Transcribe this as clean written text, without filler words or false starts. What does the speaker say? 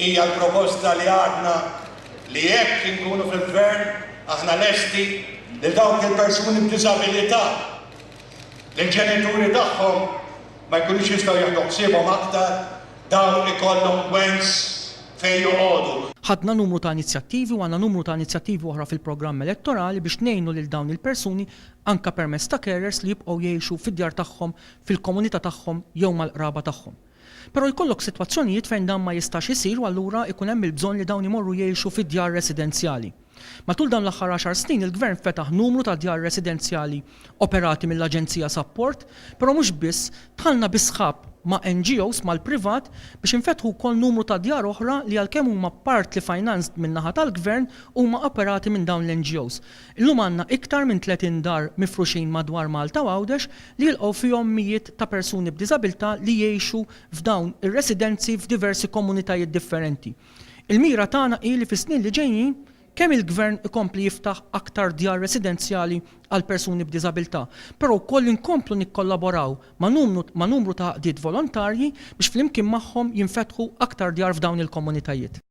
Hija l-proposta li għadna li jekk inkunu fil-Gvern aħna lesti li dawk il-persuni b'diżabilità li l-ġenituri tagħhom ma jkunux jistgħu jieħdu ħsiebhom aktar, dawn ikollhom wens fejn joqogħdu. Ħadna numru ta' inizjattivi u għandna numru ta' inizjattivi oħra fil-programm elettorali biex ngħinu lil dawn il-persuni anke permezz ta' carers li jibqgħu jgħixu fid-djar tagħhom, fil-komunità tagħhom jew mal-qraba tagħhom. Però jkollok sitwazzjonijiet fejn dan ma jistax isir u allura jkun hemm il-bżonn li dawn imorru jgħixu fi djar residenzjali. Matul dawn l-aħħar għaxar snin il-Gvern fetaħ numru ta' djar residenzjali operati mill-Aġenzija Sapport, però mhux biss, dħalna bi sħab ma' NGOs, mal-privat, biex infetħu wkoll numru ta' djar oħra li għalkemm huma partly financed min-naħa tal-Gvern huma operati minn dawn l-NGOs. Illum għandna iktar minn 30 dar mifruxin madwar Malta u Għawdex li jilqgħu fihom mijiet ta' persuni b'diżabilità li jgħixu f'dawn ir-residenzi f'diversi komunitajiet differenti. Il-mira tagħna hi li fis-snin li ġejjin kemm il-Gvern ikompli jiftaħ aktar djar residenzjali għal persuni b'diżabilità, però wkoll inkomplu nikkollaboraw ma' ma' numru ta' għaqdiet volontarji biex flimkien magħhom jinfetħu aktar djar f'dawn il-komunitajiet.